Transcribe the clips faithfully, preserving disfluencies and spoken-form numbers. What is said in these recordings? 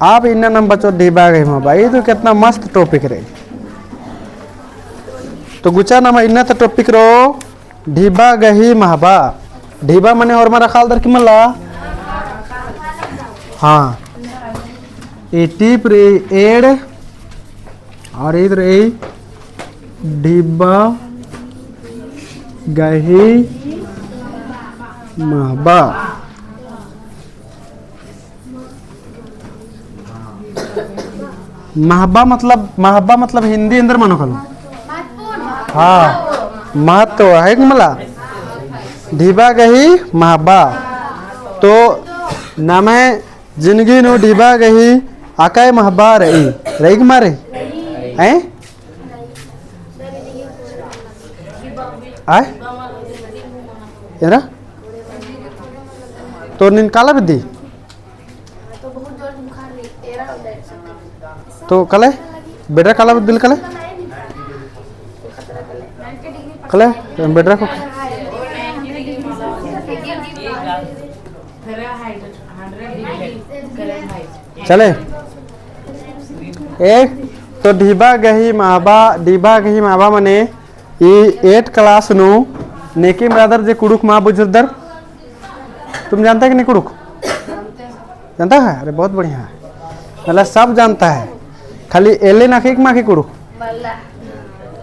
अब इन्ना नम बचोत ढिबा गही महबा। ई तो कितना मस्त topic रई। तो गुचा नम इन्ना तो topic रओ ढिबा गही महबा। ढिबा मने होरमर अख़ालदर की मला? हाँ। ई टीप रई एंड़ और इद रई ढिबा गही महबा। महबा मतलब, महबा मतलब हिंदी एन्देर मनो कालो? हाँ, महत्व है कि मला? ढिबा गही महबा। तो नम्है जिनगी नू ढिबा गही अकय महबा रई, रई कि मा रई? हैं? आय? एरा? तो नीन काला बेद्दी? तो काले? बेडरा काला बेद्दी काले? काले? बेडरा को? चले। ए, तो ढिबा गही महबा, ढिबा गही महबा मने ई eight class नू नेकी मरादर जे कुँड़ुख़ मा बुझुरदर। तुम जानता है कि नहीं कुँड़ुख़? जानता है? अरे बहुत बढ़िया है। मतलब सब जानता है। खाली एले ना खेक मा के कुँड़ुख़।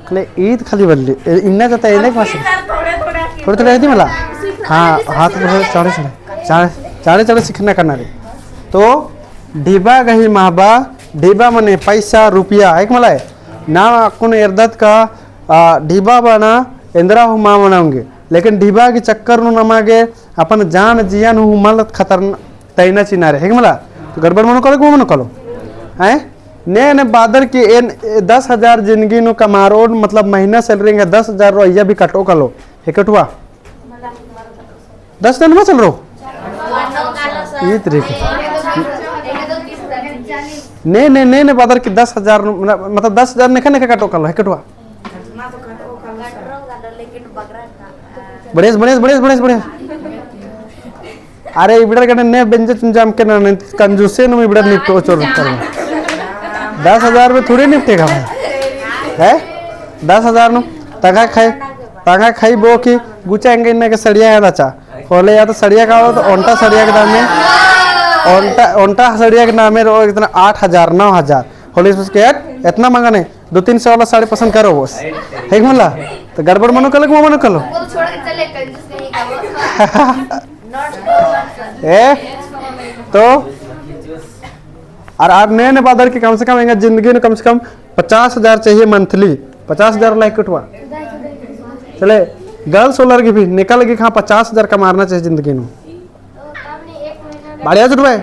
खाली ईद खाली बल्ली। ए, इन्ना जाता है, इन्ना के पास। थोड़े थोड़े हिदी मला। हाँ, हाथ में चाड़े चाड़े, चाड़े, चाड़े चाड़े सीखना करना रे। तो ढिबा गही महबा, ढिबा मने पैसा, रुपया, है कि मला? ना अक्कुन एरदत का, आ, ढिबा बना, एन्दरा हूँ मा मना ओंगे। लेकिन ढिबा गही चक्कर नू नमा गे अपन जान जियन हूँ मल खतर तैना चिना रे, है कि मला? तो गड़बड़ मनो कालो, मनो कालो। हैं? ने, ने बादर की एन, ए, दस हजार जिनगी नू कमारो, मतलब महीना salary एंगा दस हजार रुपया भी कटो कालो। है कटुआ? दस दिन में चल रहो? ई तरीके। ने, ने, ने, ने बादर की दस हजार नू, मतलब दस हजार नेखा, नेखा कटो कालो, है कटुआ? बढ़िया से, बढ़िया से, बढ़िया से, बढ़िया से, बढ़िया से। अरे, इबड़र गने ने बेंजा चुंजा अमके ना, ने कंजूसे नू इबड़र निपटो चोर कर। दस हजार में थोड़ी निपटेगा भाई, हैं? दस हजार नू तंगआ खाई, तंगआ खाई बो की गुचा एंगे इन्ना के सड़िया है दाचा। होले या तो सड़िया का हो तो ओंटा सड़िया के दाम में, ओंटा, ओंटा सड़िया के नामे रो इतना आठ हजार, नौ हजार। होले इसमें के एतना महंगा नहीं, दो तीन सौ वाला साड़ी पसंद करो बस। है कि मला? तो गड़बड़ मनो कालो कि मनो कालो? वो तो छोड़ के चले, कंजूस कहीं का वो। ए, तो और, और ने, ने बादर की कम से कम एंगा जिंदगी में कम से कम पचास हजार चाहिए monthly। पचास हजार लाइक कटुआ। चले, girls वाला की भी निकल गई, हाँ, पचास हजार कमारना चाहिए जिंदगी में। बढ़िया जुटवाए।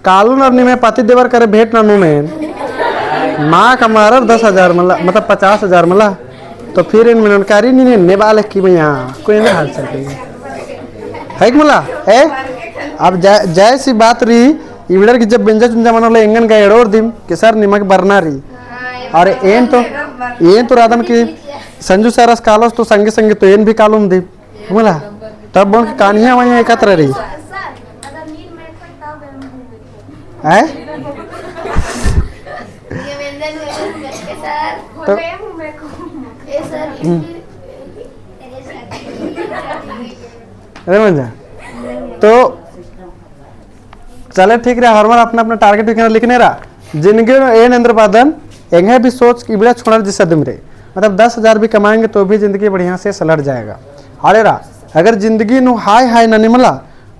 कालू नर निम्है पति देवर करे भेंट ननू ने। मा कमारर दस हजार मला, मतलब पचास हजार मला। तो फिर एन मेनन कारी नीन एन्ने बाले की मइय्याँ, कोई एन्ने हाल चाल रई। है कि मला? ए? अब जै-, जैसी बात रई, इबड़र की जब बेंजा चुंजा मनो ले एंगन गा एड़ोर दिम, कि सर निमक बरना रई। और एन तो, एन तो रअदन कि संजू सरस कालोस तो संगे संगे तो एन भी कालुम दिम। मला, तब बोल के कान्हिया मइय्याँ एकत्र रई। हैं? तो, हम्म। अरे मंजा। तो चले ठीक रहा, हर बार अपना अपना target भी कहना लिखने रहा। जिंदगी में एन एन्देर बअदन, एंग्है भी सोच इबड़ा छोड़र जिस आदमी रे। मतलब दस हजार भी कमाएंगे तो भी जिंदगी बढ़िया से सलट जाएगा। अरे रहा, अगर जिंदगी नू हाय हाय ननी मला,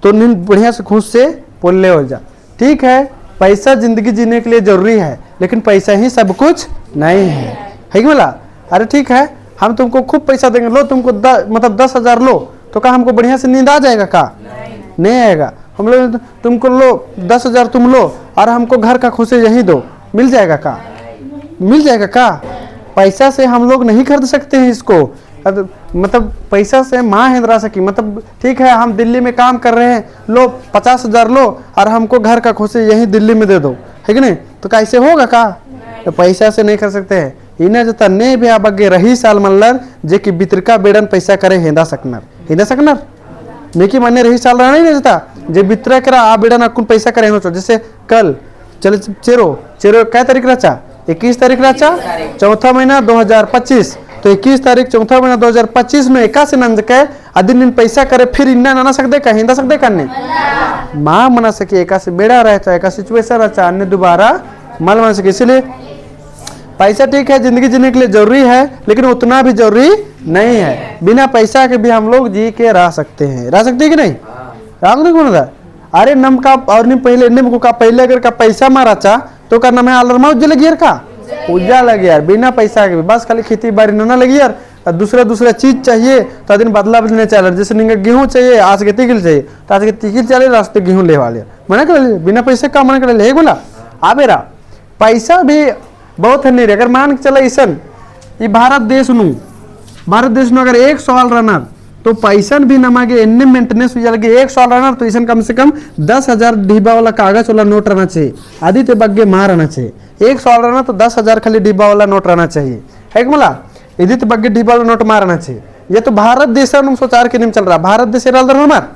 तो नीन बढ़िया से खुश से पोल्ले हो जा। ठीक है, पैसा जिंदगी जीने के लिए जरूरी है, लेकिन पैसा ही सब कुछ नहीं है, है कि मला? अरे ठीक है, हम तुमको खूब पैसा देंगे, लो तुमको द-, मतलब दस हजार लो, तो का हमको बढ़िया से नींद आ जाएगा का? नहीं। नहीं आएगा। हम लोग, तुमको लो, दस हजार तुम लो और हमको घर का खुशी यहीं दो, मिल जाएगा का? मिल जाएगा का? पैसा से हम लोग नहीं खरीद सकते हैं इसको। अब मतलब पैसा से मा एन्दरा सकी, मतलब ठीक है, हम दिल्ली में काम कर रहे हैं, लो पचास हजार लो और हमको घर का खुशी यहीं दिल्ली में दे दो, है कि नहीं? तो कैसे होगा का? तो पैसा से नहीं कर सकते हैं। इन्ना जता ने भी आ बग्गे रही साल मल्लर, जे कि बितरका बेड़न पैसा करे हेंदा सकनर, हेंदा सकनर। नेकी मने रही साल रहना ही नहीं जता। जे बितरा केरा, आ बेड़ा नू अक्कुन पैसा करे होचो। जैसे कल, चले चेरो, चेरो कै तारीख रहचा? इक्कीस तारीख रहचा, चौथा महीना दो हज़ार पच्चीस। तो इक्कीस तारीख, चौथा महीना दो हज़ार पच्चीस नू एकासे नंजके, अदिन नीन पैसा करे, फिर इन्ना नना सकदे का, हेंदा सकदे का अन्ने? मा मना सके, एकासे बेड़ा रहचा, एकासे situation रहचा, अन्ने दोबारा मल मना सके। इसीलिए पैसा ठीक है, जिंदगी जीने के लिए जरूरी है, लेकिन उतना भी जरूरी नहीं है। बिना पैसा के भी हम लोग जी के रह सकते हैं। रह सकते हैं कि नहीं? रह सकते हैं, कौन था? अरे, नम का, और नहीं पहले, निम को का पहले अगर का पैसा मा रहचा, तो का नम्है आलर मा उज्जा लगियर का? उज्जा लगियर, बिना पैसा के भी। बस खाली खेती बारी नना लगियर, और दूसरा, दूसरा चीज चाहिए, तो अदिन बदला बदली नहीं चालर। जैसे निंगा गेहूं चाहिए, आज के तीखिल चाहिए, तो आज के तीखिल चाले, आज के गेहूं लेवा ले। मना कर ले, बिना पैसे का मना कर ले, है बोला? आ बेरा, पैसा भी बहुत हन्नी रई। अगर मान के चला इसन, ई भारत देश नू, भारत देश नू अगर एक सौ आल रअनर, तो पैसन भी नमा गे एन्ने maintenance हुई जालगी। एक सौ आल रअनर, तो इसन कम से कम दस हजार डिब्बा वाला कागज वाला नोट रहना चाहिए। अदी ते बग्गे मा रहना चाहिए। एक सौ आल रअनर, तो दस हजार खाली डिब्बा वाला नोट रहना चाहिए। है कि मला? इदी ते बग्गे डिब्बा वाला नोट मा रहना चाहिए। ये तो भारत देश नू सोचार के निम चल रहा। भारत देश एरा आलर हमार।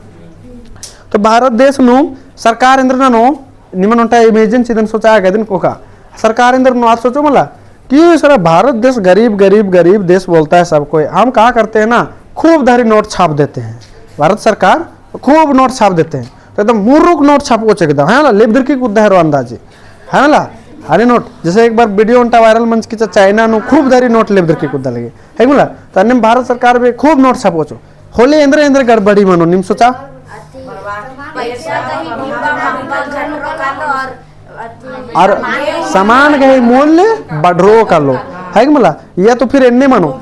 तो भारत देश नू सरकार एन्देर ननो, निमन ओन्टा imagine चिदन सोचा गे अदिन कोका। सरकार एन्देर ननो आद सोचो मला कि सारा भारत देश गरीब, गरीब, गरीब देश बोलता है सब कोई। हम क्या करते हैं ना, खूब धारी नोट छाप देते हैं। भारत सरकार खूब नोट छाप देते हैं। तो एकदम मुर्रुक नोट छापको चे एकदम, है ना? लेबदरकी कुद्दा हेरो अंदाजे, है ना? अरे नोट, जैसे एक बार video ओन्टा viral मंजकी चा, चाइना नू खूब धारी नोट लेबदरकी कुद्दा लगे, है मला? तो अन्ने भारत सरकार भी खूब नोट छापको चो। होले एन्देर एन्देर गड़बड़ी मनो, निम सोचा? और सामान गही मूल्य बढ़रो कालो, है कि मला? या तो फिर एन्ने मनो,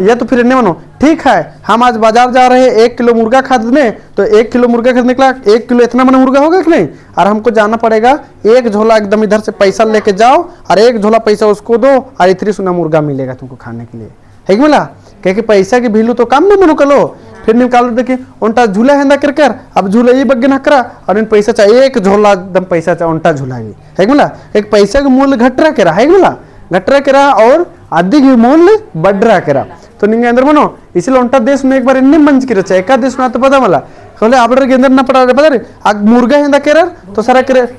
या तो फिर एन्ने मनो, ठीक है, हम आज बाजार जा रहे हैं एक किलो मुर्गा खरीदने, तो एक किलो मुर्गा खरीदने के लिए एक किलो इतना मना मुर्गा होगा कि नहीं? और हमको जाना पड़ेगा, एक झोला एकदम इधर से पैसा लेके जाओ और एक झोला पैसा उसको दो और इतनी सुना मुर्गा मिलेगा तुमको खाने के लिए। है कि मला? कहे कि पैसा की value तो कम में मनो कलो। फिर निकालो देखी, ओन्टा झूला हेंदा केरकर, अब झूला ई बग्गे नखरा, और इन पैसा चा एक झोला एकदम पैसा चा ओन्टा झूला भी। है कि मला? एक पैसा के मूल्य घटरा केरा, है कि मला? घटरा केरा और अदी की मूल्य बढ़रा केरा। तो निंगा एन्देर मनो, इसलिए ओन्टा देश में एक बार एन्ने मंजकी रहचा, एका देश में तो पता मला। होले आबड़र गे एन्देर ना पड़ा रे, पता रे, आग मुर्गा हेंदा केरर, तो सारा केरर,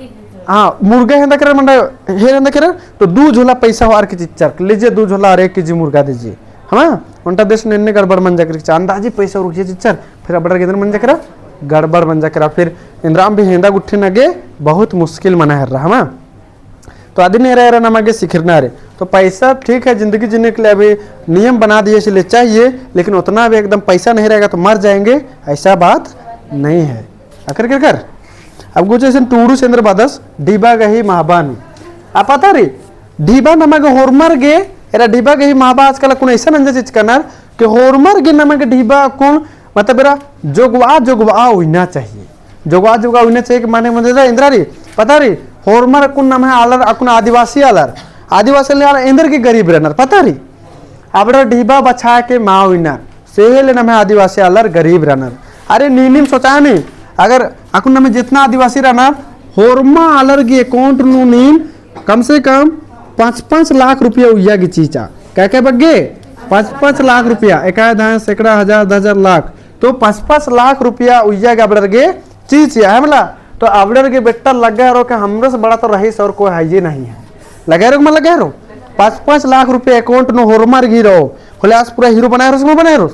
हाँ, मुर्गा हेंदा केरर, मंडा हेर हेंदा केरर, तो दू झोला पैसा होअर की चिच्चर, लीजिए दू झोला और एक केजी मुर्गा दीजिए। हाँ, ओन्टा देश नू एन्ने गड़बड़ मंजा केरा, अंदाजी पैसा उरखिया चिच्चर, फिर अबड़र गे एन्देर मंजा केरा, गड़बड़ मंजा केरा, फिर एन्दराम भी हेंदा गुट्ठिन गे बहुत मुश्किल मना हेर्रा, हाँ। तो अदिन एरा एरा नमा गे सिखिरना रे। तो पैसा ठीक है, जिंदगी जीने के लिए अभी नियम बना दिए इसलिए चाहिए, लेकिन उतना भी एकदम पैसा नहीं रहेगा तो मर जाएंगे, ऐसा बात नहीं है। अकर केरकर? अब कुछ ऐसे टूडू से एन्देर बअदस, ढिबा गही महबा नू। आ पता रई, ढिबा नमा गे होरमर गे, एरा ढिबा गही महबा आजकल अक्कुन ऐसा नंजा चिच्चकनर कि होरमर गे नमा गे ढिबा अक्कुन, मतलब एरा जोगवा जोगवा उइना चाहिए। जोगवा जोगवा उइना चाहिए कि माने मतलब एन्देर रई, पता रई, होरमर अक्कुन नम्है आलर, अक्कुन आदिवासी आलर, आदिवासी आलर एन्देर गे गरीब रअनर, पता रई। अबड़र ढिबा बछाय के मा उइनर, सेहे ले नम्है आदिवासी आलर गरीब रअनर। अरे नीनिम सोचा नी, अगर अक्कुन नम्है जितना आदिवासी रअनर, होरमा आलर गे account नू नीम कम से कम पाँच पाँच लाख रुपया उइया गे चिच्चा। कै कै बग्गे? पाँच पाँच लाख रुपया, एका धाय सैकड़ा, हजार, दस हजार, लाख। तो पाँच पाँच लाख रुपया उइया गे अबड़र गे चिच्चा, है मला? तो अबड़र गे बेट्टा लग्गा हेरो कि हमरे से बड़ा तो रईस और कोई है ही नहीं है। लग्गा हेरो कि मल लग्गा हेरो? पाँच पाँच लाख रुपया account नू होरमर गे रओ, होले आस पूरा hero बनाय रओ, से मल बनाय रओ।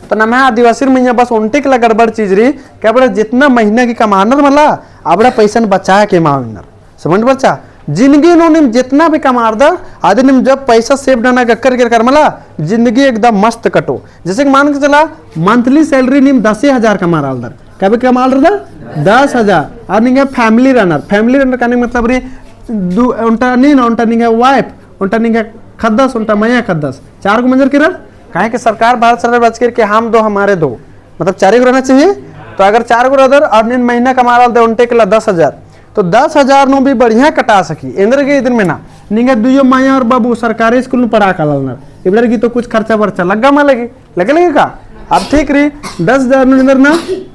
तो नम्है आदिवासी मइय्याँ बस ओन्टे के ला गड़बड़ चीज रई कि अबड़र जितना महीना गे कमानर मला, अबड़ा पैसन बचाय के मा उइनर। समझ बरचा? जिंदगी नू नीम जितना भी कमारदर, अदिन नीम जब पैसा save नना गे अकर केरकर मला, जिंदगी एकदम मस्त कटो। जैसे कि मान के चला, monthly salary नीम दसे हजार कमारदर। कभी कमारदर? दस हजार। और निंग्है family रअनर। Family रअनर कहने का मतलब रई, दू, ओन्टा नीन, ओन्टा निंग्है wife, ओन्टा निंग्है ख़द्दस, ओन्टा मइय्याँ ख़द्दस। चार गो मंजर केरर? काहे कि सरकार, भारत सरकार बाचकी रई कि हम दो हमारे दो। मतलब चार गो रहना चाहिए। तो अगर चार गो रअदर और नीन महीना कमारदर ओन्टे के ला दस हजार, तो दस हजार नू भी बढ़िया कटा सकी। एन्देर गे इदिन मेना, निंग्है दुइयो माया और बाबू सरकारी school नू पढ़ा कालनर। इबड़र गे तो कुछ खर्चा बर्चा लग्गा मा लगी, लगे लगे का? अब ठीक रई, दस हजार नू एन्देर ना,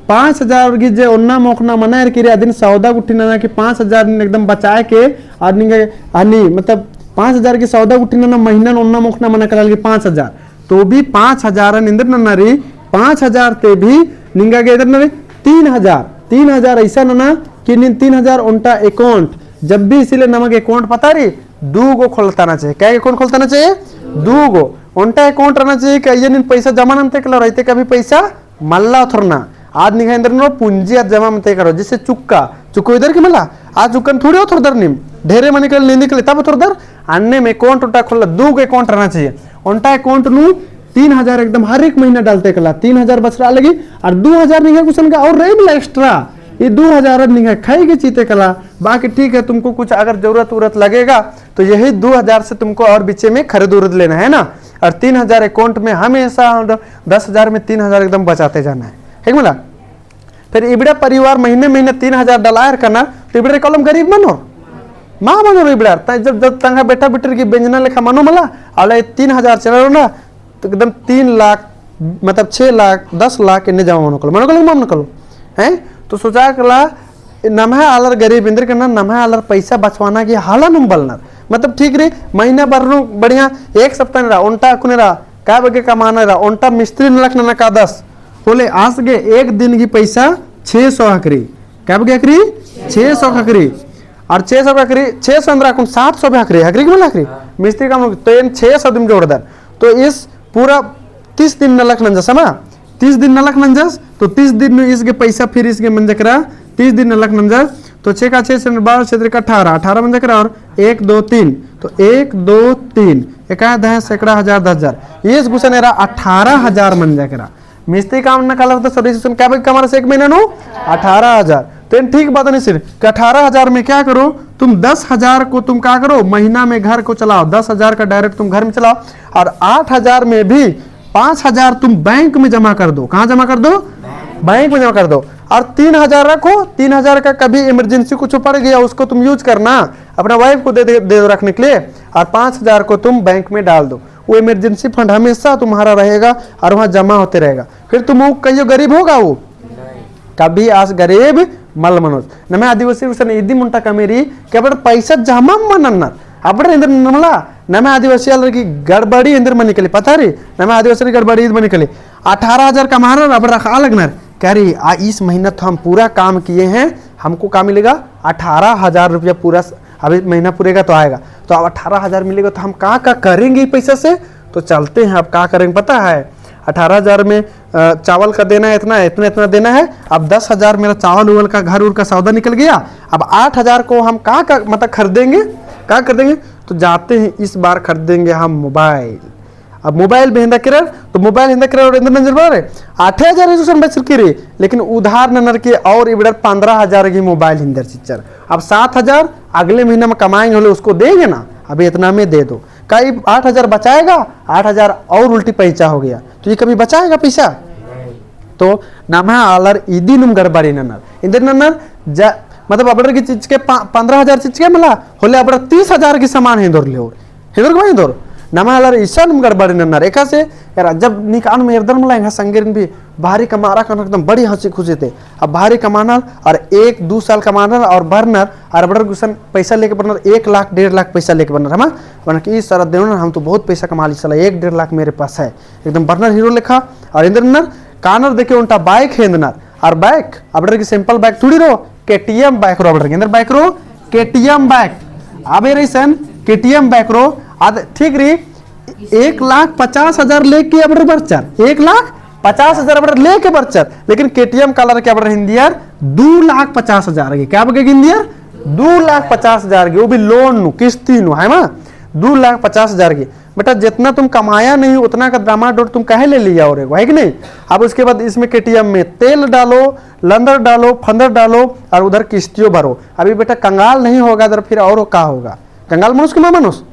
पाँच हजार गे जे ओन्ना मोख़ना मना हेरकी रई, अदिन सौदा गुट्ठी नना कि पाँच हजार एकदम बचाय के, और निंग्है हनी, मतलब, पाँच हजार गे सौदा गुट्ठी नना, महीना नू ओन्ना मोख़ना मना काला लगी पाँच हजार। तो भी पाँच हजार एन्देर नना रई, पाँच हजार ते भी निंगा गे एन्देर नना रई, तीन हजार, तीन हजार ऐसा नना कि नीन तीन हजार ओन्टा account, जब भी इसीलिए नमक account पता रई, दू गो खोलताना चाहिए। कै account खोलताना चाहिए? दू गो। ओन्टा account रहना चाहिए कि अइय्या नीन पैसा जमा नन्ते कला, रहते कभी पैसा मल्ला ओथरना। आद निंग्है एन्देर नू पूंजी आद जमा मन्ते करो, जैसे चुक्का, चुक्का इदर की मला, आ चुक्कन थोड़ी ओथरदर नीम, ढेरे मनी कल नींदी कले तब ओथरदर, अन्नेम account ओन्टा खोलना, दू गो account रहना चाहिए। ओन्टा account नू तीन हजार एकदम हर एक महीना डालते कला, तीन हजार बछरआ लगी, और दू हजार निंग्है गुसन का और रई मला extra, ये दू हजार निंग्है खाई के चीते कला, बाकी ठीक है, तुमको कुछ अगर जरूरत उरत लगेगा, तो यही दो हज़ार से तुमको और बीचे में खरीद उरीद लेना है ना। और तीन हज़ार account में हमेशा, मतलब, दस हज़ार में तीन हज़ार एकदम बचाते जाना है, है कि मला? फिर इबड़ा परिवार महीने महीने तीन हज़ार डलायर करना, तो इबड़ा कलम गरीब मनो, मा मनो इबड़ा। तै जब, जब तंग्है बेटा बेटर की बेंजना लेखा मनो मला, अउला तीन हज़ार चला रहो ना, तो एकदम तीन लाख, मतलब, छः लाख, दस लाख इन्ने जमा मनो कलो, मनो कलो, मनो कलो, हैं? तो सोचा कला, नम्है आलर गरीब एन्देर करना, नम्है आलर पैसा बचवाना की हाला नुम बलनर। मतलब, ठीक रई, महीना भर नू बढ़िया, एक सप्ताह नू रआ, ओन्टा अक्कुन रआ, का बग्गे कमाना रआ, ओन्टा मिस्त्री नलख नना कादस, होले आस गे एक दिन की पैसा छः सौ हकरी, का बग्गे हकरी? छः सौ हकरी। और छः सौ हकरी, छः सौ एन्देर अक्कुन सात सौ भी हकरी, हकरी की मला हकरी? मिस्त्री काम नू, तो एन छः सौ दिम जोड़दर। तो इस पूरा तीस दिन नलख नंजस, है ना? तीस दिन नलख नंजस, तो तीस दिन नू ईस गे पैसा फिर ईस गे मंजा केरा, तीस दिन नलख नंजस, तो छः का छः से बारह, छः तिरिका अठारह, अठारह मंजा केरा और एक, दो, तीन, तो एक, दो, तीन, एका दहें सैकड़ा हजार दस हजार, ईस गुसन एरा अठारह हजार मंजा केरा। मिस्त्री काम नना कालर तो सदस्य सुन क्या बग्गे कमारस एक महीना नू? अठारह हजार। तो एन ठीक बात नहीं सिर, कि अठारह हजार में क्या करो, तुम दस हजार को तुम क्या करो, महीना में घर को चलाओ, दस हजार का direct तुम घर में चलाओ, और आठ हजार में भी पाँच हजार तुम बैंक में जमा कर दो। कहाँ जमा कर दो? बैंक में जमा कर दो। और तीन हजार रखो, तीन हजार का कभी emergency कुछ पड़ गया, उसको तुम use करना, अपना wife को दे, दे, दे दो रखने के लिए, और पाँच हजार को तुम बैंक में डाल दो। वो emergency fund हमेशा तुम्हारा रहेगा और वहाँ जमा होते रहेगा। फिर तुम वो कहियो गरीब होगा वो? कभी आस गरीब मल मनोस। नम्है आदिवासी गुसन इदी मुन्टा कमी रई कि अबड़र पैसा जमा मल नन्नर। अबड़र एन्देर नन्नर मला, नम्है आदिवासी आलर की गड़बड़ी एन्देर मनी कली, पता रई? नम्है आदिवासी गड़बड़ी ईद मनी कली। अठारह हजार कमानर, अबड़र अख़आ लगनर, करी, आ, इस महीना तो हम पूरा काम किए हैं, हमको क्या मिलेगा? अठारह हजार रुपया पूरा स-, अभी महीना पूरेगा तो आएगा। तो अब अठारह हजार मिलेगा तो हम क्या क्या करेंगे ये पैसा से? तो चलते हैं, अब क्या करेंगे पता है? अठारह हजार में, अ, चावल का देना है इतना, इतना, इतना देना है। अब दस हजार मेरा चावल उवल का, घर उर का सौदा निकल गया। अब आठ हजार को हम क्या क्या, मतलब, खरीदेंगे, क्या खरीदेंगे? तो जाते हैं, इस बार खरीदेंगे हम mobile। अब mobile भी हेंदा केरर, तो mobile हेंदा केरर और एन्देर नंजर बरर, आठे हजार एजुकेशन बचर की रई, लेकिन उधार ननर की और इबड़र पन्द्रह हजार की mobile हेंदर चिच्चर। अब सात हजार अगले महीना में कमाएंगे होले उसको देंगे ना, अभी इतना में दे दो। का ई आठ हजार बचाएगा? आठ हजार और उल्टी पैसा हो गया, तो ये कभी बचाएगा पैसा? तो नम्है आलर इदी नुम गड़बड़ी नन्नर। एन्देर नन्नर जा, मतलब अबड़र की चिच्चके पा-, पन्द्रह हजार चिच्चके मला, होले अबड़र तीस हजार की सामान हेंदोर लेओर। हेंदोर की बा हेंदोर? नम्है आलर इसन नुम गड़बड़ी नन्नर। एकासे, यार, जब नीक आन में एरदर मला, एंग्है संगेरिन भी भारी कमारा कन एकदम बड़ी हँसी खुशी ती। अब भारी कमानर और एक दू साल कमानर और बरनर, और अबड़र गुसन पैसा लेके बरनर, एक लाख, डेढ़ लाख पैसा लेके बरनर, हमा? बरनर कि, "इस साला देवनर, हम तो बहुत पैसा कमा ली साला, एक डेढ़ लाख मेरे पास है।" एकदम बरनर हीरो लेखा। और एन्देर नन्नर, कानर देखे ओन्टा bike हेंदनर। और bike, अबड़र की simple bike थोड़ी रओ, KTM bike रओ अबड़र की। एन्देर bike रओ, KTM bike। अब एरा इसन KTM bike रओ, आद ठीक रई, एक लाख पचास हजार लेके अबड़र बरचर, एक लाख पचास हजार अबड़र लेके बरचर, लेकिन KTM कालर की अबड़र हेंदियर दू लाख पचास हजार की। का बग्गे हेंदियर? दू लाख पचास हजार की, वो भी loan नू, किस्ती नू, है ना? दू लाख पचास हजार की। बेटा, जितना तुम कमाया नहीं, उतना का डामाडोल तुम काहे ले लिया और एगो, है कि नहीं? अब उसके बाद इसमें KTM में तेल डालो, लंदर डालो, फंदर डालो और उधर किस्तियों भरो। अभी बेटा, कंगाल नहीं होगा इधर, फिर और क्या होगा? कंगाल मनोस कि मा मनोस?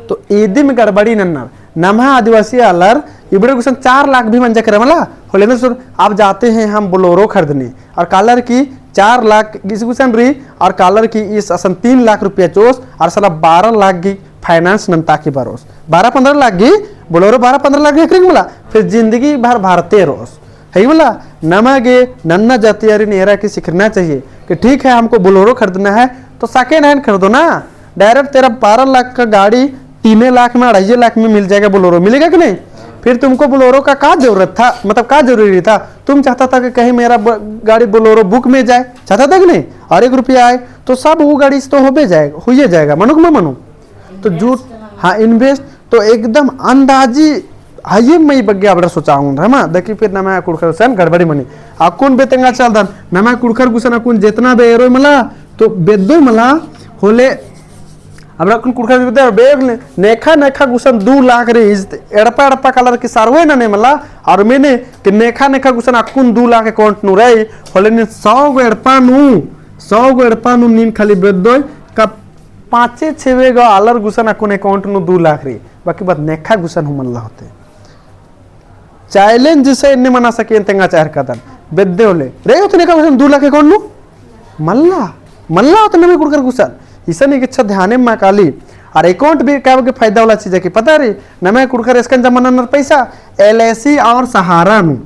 तो इदिम गड़बड़ी नन्नर। नम्है आदिवासी आलर इबड़र गुसन चार लाख भी मंजा केरा मला, होले एन्देर सुर, अब जाते हैं हम Bolero खरीदने। और कालर की चार लाख इस गुसन रई, और कालर की इस असन तीन लाख रुपया चिओस, और साला बारह लाख की finance नन्ता की बरोस। बारह पन्द्रह लाख की, Bolero बारह पन्द्रह लाख की हकरिंग मला, फिर जिंदगी भर भरते रओस। है मला, नमा गे नन्ना जातियारिन एरा की सिखरना चाहिए कि ठीक है, हमको Bolero खरीदना है, तो second hand खरीदो ना। Direct तेरा बारह लाख का गाड़ी तीन लाख में, अढ़ाई लाख में मिल जाएगा Bolero, मिलेगा कि नहीं? फिर तुमको बोलेरो का, का जरूरत था, मतलब का जरूरी था? तुम चाहता था कि कहीं मेरा ब-, गाड़ी बोलेरो book में जाए, चाहता था कि नहीं? और एक रुपया आए तो सब वो गाड़ी से तो हो भी जाएगा, हुई जाएगा, मनुक मा मनु। तो झूठ, हाँ, invest तो एकदम अंदाजी हइये मई बग्गे अबड़र सोचा हूँ, है मा? देखी फिर नम्है कुँड़ुख़र गुसन गड़बड़ी मनी। अक्कुन बे तेंगा चलदन, नम्है कुँड़ुख़र गुसन अक्कुन जेतना बे एरोय मला, तो बेद्दोय मला, होले अबड़ा अक्कुन कुँड़ुख़र बेद्दोय, बे नेखा नेखा गुसन दू लाख रई, एड़पा एड़पा कालर की सर्वे नने मला, और मने कि नेखा नेखा गुसन अक्कुन दू लाख account नू रई, होले नीन सौ गो एड़पा नू, सौ गो एड़पा नू नीन खाली बेद्दोय का पाँचे छेवे गो आलर गुसन अक्कुन account नू दू लाख रई, बाकी बाद नेखा गुसन हूँ मल्ला होते। Challenge से एन्ने मना सके एन तेंगा चाहर कादन। बेद्दे होले। रई होते नेखा गुसन दू लाख account नू? मल्ला। मल्ला होते नम्है कुँड़ुख़र गुसन। इसन एक अच्छा ध्यान मा काली। और account भी का बग्गे फायदा वाला चीज है कि पता रई, नम्है कुँड़ुख़र एसकन जमा ननर पैसा, LIC और सहारा नू।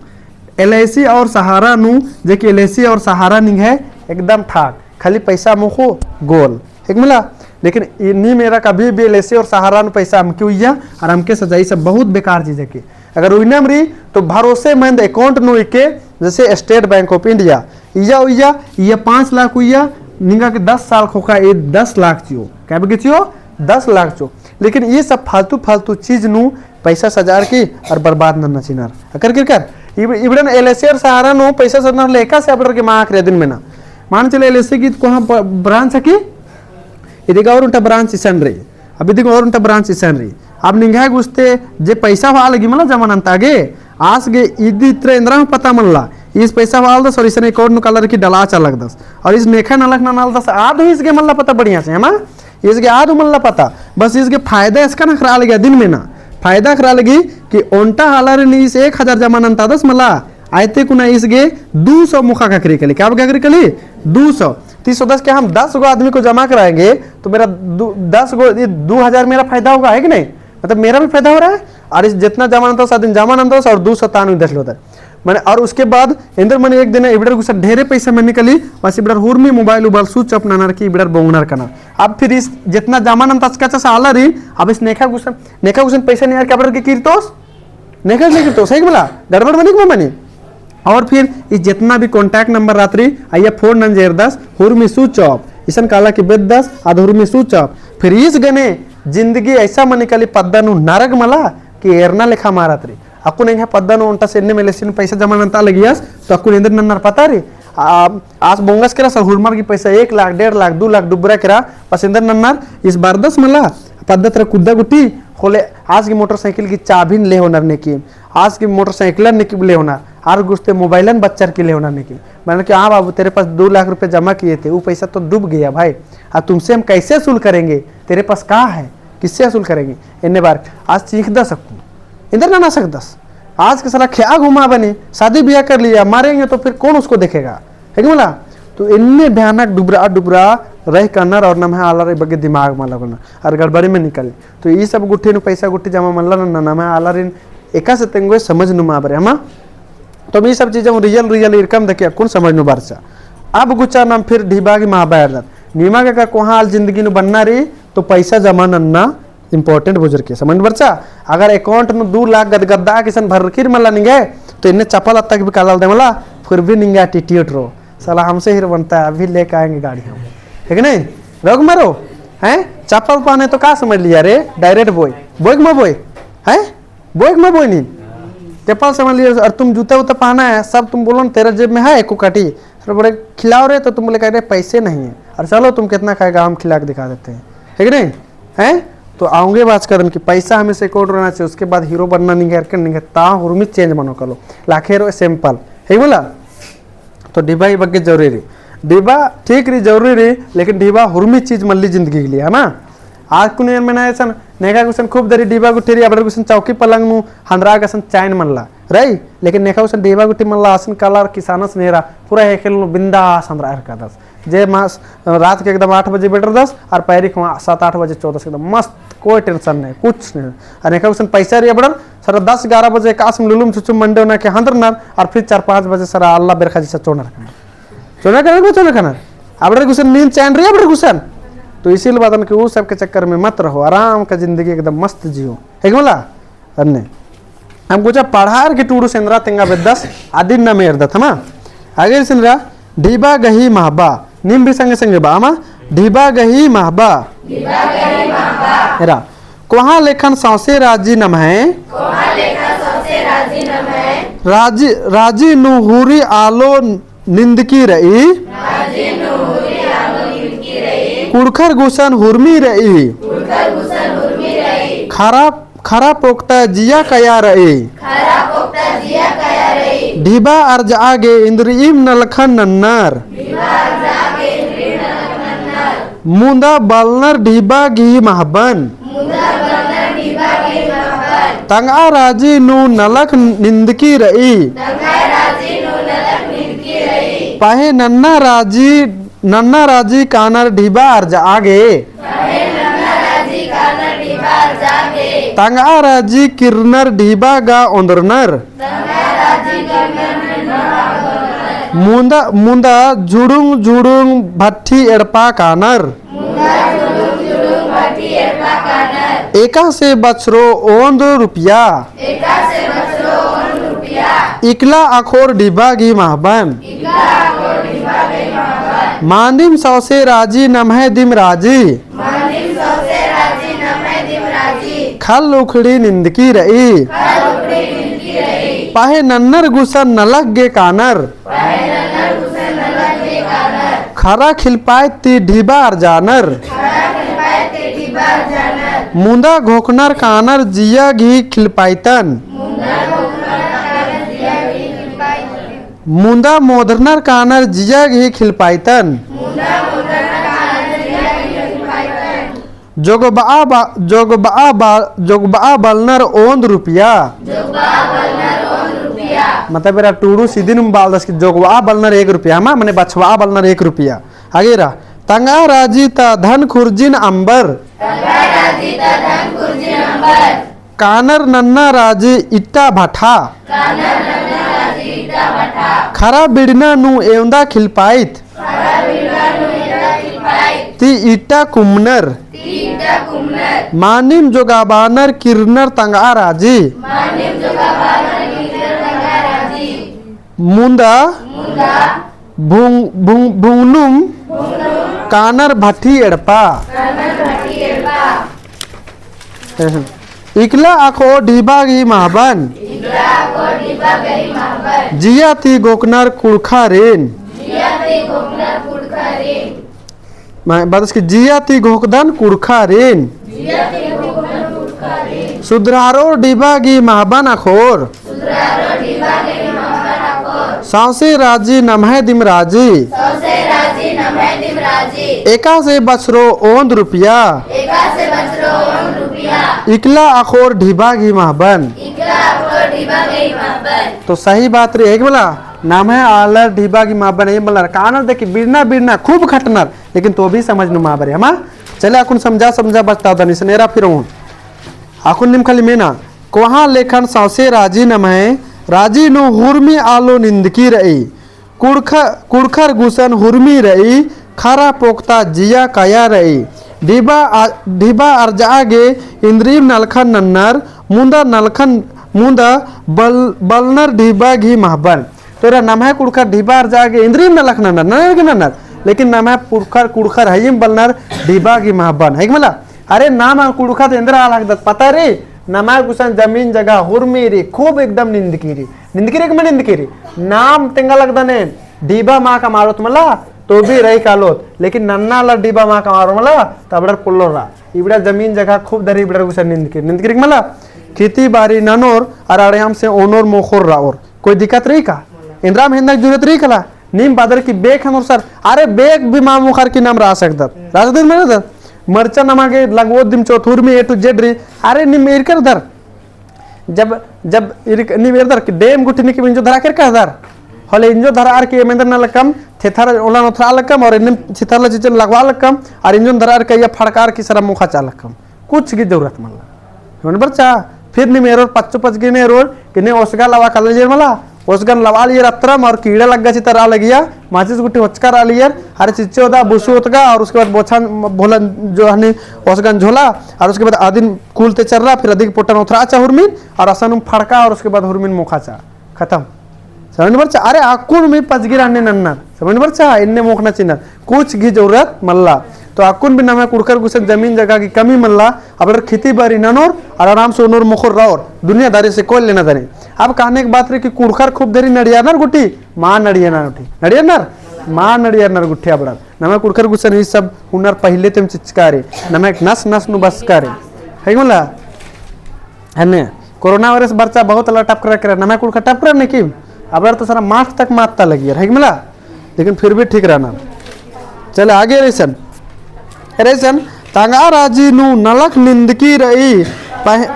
LIC और सहारा नू, जे कि LIC और सहारा निंग्है एकदम ठाक। खाली पैसा मोख़ो गोल, ठीक मला। लेकिन ई नीम एरा कभी भी LIC और सहारा नू पैसा अमके उइया, और अमके सजाई सब बहुत बेकार चीज है कि अगर उइनम रई तो भरोसेमंद account नू इके, जैसे State Bank of India, इया उइया, इया पाँच लाख उइया, निंगा के दस साल ख़ोख़ा, ए दस लाख चिओ, का बग्गे चिओ? दस लाख चिओ। लेकिन ई सब फालतू फालतू चीज नू पैसा सजार की और बर्बाद नन्ना चिनर। अकर किरकर इब-, इबड़न LIC और सहारा नू पैसा सजनर लेखा से अबड़र गे माख रे दिन में ना। मान चले LIC की कोहाँ ब-, branch है कि इदिगा और उन्टा branch इसन रई। अब इदिगा और उन्टा branch इसन रई। अब निंग्है गुस्ते जे पैसा वाला लगी मला जमा नन्ता गे, आस गे इदी इतरा एन्दरा हूँ पता मल्ला। इस पैसा वालदस और इसन account नू कालर की डला चालगदस। और इस नेखा नलख ननालदस आद हूँ इसगे मल्ला पता बढ़िया से, है मा? इसगे आद हूँ मल्ला पता, बस इसगे फायदा एसकन अख़रा लगी दिन में ना, फायदा अख़रा लगी कि ओन्टा हालारिन इस एक हजार जमा नन्तादस मला, आयते कुना इसगे दू सौ मोख़ा ख़क्खरी कली, का बग्गे ख़क्खरी कली? दू सौ। तीस सौ दस के हम दस गो आदमी को जमा कराएंगे, तो मेरा दू, दस गो, ये दू हजार मेरा फायदा होगा, है कि नहीं? मतलब मेरा भी फायदा हो रहा है, और इस जितना जमा नन्तादस, आदिन जमा नन्तादस और दू सौ तानु दस लोदर। मने, और उसके बाद एन्देर मने एक दिन इबड़र गुसन ढेरे पैसा मनी कली, बस इबड़र हुरमी mobile उबाइल switch off ननर की इबड़र बोंगनर कना। अब फिर इस जितना जमा नन्तादस कच्चा साला रई, अब इस नेखा गुसन, नेखा गुसन पैसा नेअर की अबड़र गे किरतोस, नेखा से किरतोस, सही मला, गड़बड़ मनी कि मनी। और फिर इस जितना भी contact number रहत रई, अइय्या phone नंजेरदस, हुरमी switch off, इसन काला की बेद्दस, आद हुरमी switch off। फिर इस गने जिंदगी ऐसा मनी कली पद्दा नू नरक मला कि एरना लेखा मारत रई। अक्कुन एंग्है पद्दा नू ओन्टा से एन्ने मेले सिन पैसा जमा नन्ता लगियस, तो अक्कुन एन्देर नन्नर पता रई। आ, आस बोंगस केरा सर हुरमर की पैसा एक लाख, डेढ़ लाख, दू लाख डुबरा केरा, बस एन्देर नन्नर इस बरदस मला, पद्दा तरा कुद्दा गुट्ठी, होले आस की motorcycle की चाबिन ले होनर नेकिम, आस की motorcycle नेकिम ले होनर, आर गुस्ते mobile बच्चर की ले होनर नेकिम। मैंने कहा, "हाँ बाबू, तेरे पास दो लाख रुपए जमा किए थे, वो पैसा तो डूब गया भाई, अब तुमसे हम कैसे वसूल करेंगे? तेरे पास कहाँ है, किससे वसूल करेंगे?" एन्ने बार आस चीखदस अक्कु। एन्देर नना सकदस। आज के साला ख्या घुमा बनी, शादी ब्याह कर लिया, मरेंगे तो फिर कौन उसको देखेगा? है कि मला? तो एन्ने भयानक डुबरा डुबरा रह कनर और नम्है आलर बग्गे दिमाग मा लगनर और गड़बड़ी में निकल। तो ई सब गुट्ठी नू पैसा गुट्ठी जमा मल्ला नन्ना, नम्है आलरिन एकासे तेंगोय समझ नू मा बरे, हमा? तो ई सब चीजें real real इरकम देखे अक्कुन समझ नू बरचा। अब गुचा नम फिर ढिबा की मा बरदत। नीमा गे का कोहाँ आल जिंदगी नू बन्ना रई, तो पैसा जमा नन्ना important बुजुर्ग के, समझ बरचा। अगर account नू दू लाख गदगद्दा किसन भरकिर मला निंगे, तो एन्ने चप्पल अत्ता के भी कालाल दे मला, फिर भी निंगे attitude रओ, "साला हमसे हीरो बनता है, अभी लेके आएंगे गाड़ी हम।" है कि नहीं? रोक मारो, हैं? चप्पल पहने तो का समझ लिया रे, direct बोय, बोय कि मा बोय, हैं? बोय कि मा बोय नीन? चप्पल समझ लिया, और तुम जूता वूता पहना है, सब तुम बोलो ना, तेरा जेब में है एको काठी, फिर बोले, "खिलाओ रे," तो तुम बोले, "कह रहे, पैसे नहीं है।" और चलो, तुम कितना खाएगा, हम खिला के दिखा देते हैं, है कि नहीं? हैं? तो आऊँगे बात करन कि पैसा हमेशा account रहना चाहिए, उसके बाद हीरो बनना नहीं है, करके नहीं है, ता हुरमी change मनो कलो, लाखे रो sample, है बोला? तो ढिबा ई बग्गे जरूरी रई, ढिबा ठीक रई, जरूरी रई, लेकिन ढिबा हुरमी चीज मल्ली जिंदगी के लिए, है ना? आज कुन एन मेना ऐसन, नेखा गुसन खूब देरी ढिबा गुट्ठी रई, अबड़र गुसन चौकी पलंग नू हंदरा गसन चैन मल्ला रई, लेकिन नेखा गुसन ढिबा गुट्ठी मल्ला, आसन काला और किसानस नेरा, पूरा हेकेल नू बिंदास हंदरा एरकादस। जे मास, रात के एकदम आठ बजे बेडरदस, और पैरी खुआ सात आठ बजे चोदस, एकदम मस्त, कोई tension नहीं, कुछ नहीं। और नेखा गुसन पैसा रई अबड़र, सारा दस ग्यारह बजे कासम लुलुम छुछुम मंडे होना के हंदरनर, और फिर चार पाँच बजे सारा अल्ला बेरखा जैसा चोनर कनर। चोना कनर को चोना कनर। अबड़र गुसन नींद चैन रई अबड़र गुसन। तो इसीलिए बातन कि उ सबके चक्कर में मत रहो, आराम का जिंदगी एकदम मस्त जियो। है कि मला? अन्ने। अम्म गुचा पढ़ार की टूड़ू से एन्दरा तेंगा बेद्दस, अदिन नम एरदत हमा। आगे से एन्दरा, ढिबा गही महबा। नीम भी संगे संगे बआ हमा, ढिबा गही महबा। ढिबा गही महबा। एरा, कोहाँ लेखन सौंसे राजी नम्है। कोहाँ लेखन सौंसे राजी नम्है। राजी, राजी नू हुरी आलो निंदकी रई। राजी नू हुरी आलो निंदकी रई। कुँड़ुख़र गुसन हुरमी रई। कुँड़ुख़र गुसन हुरमी रई। खरा, खरा पोक्ता जिया कया रई। खरा पोक्ता जिया कया रई। ढिबा अर्जआ गे इन्द्रिइम नलखन नन्नर। ढिबा अर्जआ गे इन्द्रिइम नलखन नन्नर। मुन्दा बलनर ढिबा गही महबन। मुन्दा बलनर ढिबा गही महबन। तंगआ राजी नू नलख निंदकी रई। तंगआ राजी नू नलख निंदकी रई। पहें नन्ना राजी, नन्ना राजी कानर ढिबा अर्जआ गे। पहें नन्ना राजी कानर ढिबा अर्जआ गे। तंगआ राजी किर्रनर ढिबा गा ओन्द्रनर। मुन्दा, मुन्दा झुड़ुंग झुड़ुंग भट्ठी एड़पा कानर। एकासे बछरो ओन्द रुपिया। इकला अखोर ढिबा गही महबन। मानिम सौसे राजी नम्है दिम राजी। मानिम सौसे राजी नम्है दिम राजी। खल उखड़ी निंदकी रई। खल उखड़ी निंदकी रई। पहें नन्नर गुसन नलख गे कानर। पहें नन्नर गुसन नलख गे कानर। खरा खिलपाय ती ढिबा अर्जानर। खरा खिलपाय ती ढिबा अर्जानर। मुन्दा घोखनर कानर जिया गही खिलपायतन। मुन्दा घोखनर कानर जिया गही खिलपायतन। मुन्दा मोधरनर कानर जिया गही खिलपायतन। जोगबआ बा-, जोगबआ बा-, जोगबआ बलनर ओन्द रुपिया। मतलब एरा टूड़ू सीधी नुम बालदस कि जोगबआ बलनर एक रुपिया, हमा, मने बछबआ बलनर एक रुपिया। आगे एरा, तंगआ राजी ता धन खुर्जिन अम्बर। कानर नन्ना राजी इट्टा भठा। कानर नन्ना राजी इट्टा भठा। खरा बिड़ना नू एवंदा खिलपाइत। खरा बिड़ना नू एवंदा खिलपाइत। ती इट्टा कुमनर। ती इट्टा कुमनर। मानिम जोगाबानर किर्रनर तंगआ राजी। मानिम जोगाबानर किर्रनर तंगआ राजी। मुन्दा। मुन्दा। भुंग-, भुंग-, भुंगनुम। भुंगनुम। कानर भट्ठी एड़पा। कानर भट्ठी एड़पा। इकला अखो ढिबा गही महबन। इकला अखो ढिबा गही महबन। जिया ती घोखनर कुँड़ुख़ारिन। जिया ती घोखनर कुँड़ुख़ारिन। मैं बदस कि जिया ती घोखदन कुँड़ुख़ारिन। जिया ती घोखदन कुँड़ुख़ारिन। सुधरारोर ढिबा गही महबन अखोर। सौंसे राजी नम्है दिम राजी। सौंसे राजी नम्है दिम राजी। एकासे बछरो ओन्द रुपिया। एकासे बछरो ओन्द रुपिया। इकला अखोर ढिबा गही महबन। इकला अखोर ढिबा गही महबन। तो सही बात रई, है कि मला? नम्है आलर ढिबा गही महबन, है मला? कानर देखी बिड़ना बिड़ना खूब खटनर, लेकिन तो भी समझ नू मा बरे, हमा? चले अक्कुन समझा समझा बचता दन, इसने एरा फिर हूँ। अक्कुन नीम खाली मेना, कोहाँ लेखन सौंसे राजी नम्है, राजी नू हुरमी आलो निंदकी रई। कुँड़ुख़-, कुँड़ुख़र गुसन हुरमी रई, खरा पोक्ता जिया कया रई। ढिबा आ-, ढिबा अर्जआ गे इन्द्रिइम नलखन नन्नर, मुन्दा नलखन, मुन्दा बल-, बलनर ढिबा गही महबन। तो एरा नम्है कुँड़ुख़र ढिबा अर्जआ गे इन्द्रिइम नलख नन्नर, नन्नर गे नन्नर। लेकिन नम्है पुरखर कुँड़ुख़र हइम बलनर ढिबा गही महबन। है कि मला? अरे नाम कुँड़ुख़र तो एन्दरा लगदत पता रई? नम्है गुसन जमीन जगह हुरमी रई, खूब एकदम निंदकी रई। निंदकी रई कि मल निंदकी रई? नाम तेंगा लगदन एन, ढिबा मा कमारोत मला, तो भी रई कालोत। लेकिन नन्ना आलर ढिबा मा कमारोत मला, तो अबड़र पोल्लोर रआ। इबड़ा जमीन जगह खूब धरी इबड़र गुसन निंदकी रई। निंदकी रई कि मला? खेती बारी ननोर, अरा अड़ियाम से ओनोर मोख़ोर रओर। कोई दिक्कत रई का? एन्दरा मेहनत जरूरत रई कला? नीम बअदर कि बेक हनोर सर, अरे बेक भी मा मोख़र की नाम रआ सकदत। रआ सकदत मने दर। मरचा नमा गे लगोत दिम चोथुर में A to Z रई। अरे नीम ईरकर दर। जब, जब ईर-, नीम ईरदर कि डेम गुट्ठी नीम इंजो धरआ केरकर दर। होले इंजो धरअर की एम एन्दर नलकम, थेथर ओला नोथरआ लकम, और इन्नेम थेथर ला चिचन लगवा लकम, और इंजो धरअर की या फड़कार की सरा मोख़ा चा लकम। कुछ की जरूरत मल्ला। होन बरचा, फिर नीम एरोर पच्चो पच गे ने एरोर, कि ने ओसगा लवा कलर जेर मला, ओसगन लवालियर अत्रम और कीड़ा लग्गा चिता रआ लगिया, माचिस गुट्ठी होचका रआ लियर, अरे चिच्चो दा बुसु ओतगा और उसके बाद बोछा भोला जो हनी ओसगन झोला और उसके बाद अदिन कुल ते चर्रा, फिर अदिक पोटन ओथरा चा हुरमिन और असन उम फड़का और उसके बाद हुरमिन मोखा चा। खतम। समझ बरचा? अरे अक्कुन मी पजगिर अन्ने नन्नर। समझ बरचा? इन्ने मोखना चिन्नर। कुछ गही जरूरत मल्ला। तो अक्कुन भी नम्है कुँड़ुख़र गुसन जमीन जगह की कमी मल्ला। अबड़र खेती बारी ननोर और आराम से ओनोर मोख़ोर रओर। दुनियादारी से कोई लेना देना। अब कहने की बात रई कि कुँड़ुख़र खूब देरी नड़ियानर गुट्ठी, मा नड़ियानर गुट्ठी। नड़ियानर? मा नड़ियानर गुट्ठी अबड़र। नम्है कुँड़ुख़र गुसन ई सब हुनर पहिले तेम चिचका रई। नम्है नस नस नू बसका रई। है कि मला? अन्ने कोरोना वायरस बरचा बहुत ला टपकरा केरा, नम्है कुँड़ुख़र टपकरा ने कि, अबड़र तो सारा mask तक मात्ता लगियर, है कि मला? लेकिन फिर भी ठीक रहना। चले आगे रईसन, रईसन, तंगआ राजी नू नलख निंदकी रई, पहें,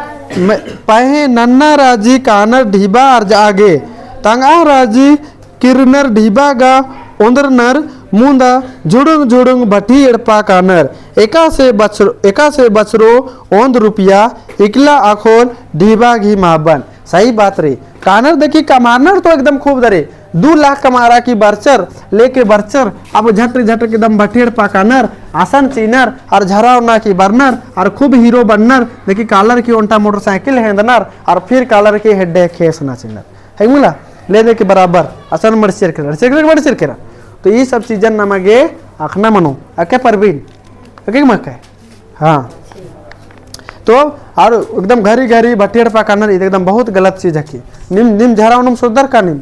म-, पहें नन्ना राजी कानर ढिबा अर्जागे, तंगआ राजी किरनर ढिबा गा ओन्दरनर मुन्दा झुड़ुंग झुड़ुंग भट्ठी एड़पा कानर। एकासे बछरो, एकासे बछरो ओन्द रुपया इकला अख़ोल ढिबा गही माबन। सही बात रई। कानर देखी कमारनर तो एकदम खूब दरे। दू लाख कमारा की बरचर, लेके बरचर, अब झट झट एकदम भट्ठी एड़पा कानर, असन चिनर, और झरा ओना की बरनर, और खूब hero बननर, देखी कालर की ओन्टा motorcycle हेंदनर, और फिर कालर की हेड्डे खेस ना चिनर। है कि मला? ले दे के बराबर असन मड़सियर केरा, मड़सियर केरा, मड़सियर केरा। तो ई सब चीजन नमा गे अख़ना मनो। अके परवीन, अके मके? हाँ। तो और एकदम घरी घरी भट्ठी एड़पा कानर, ई एकदम बहुत गलत चीज है कि। निम, निम झरा ओनम सोचदर का निम?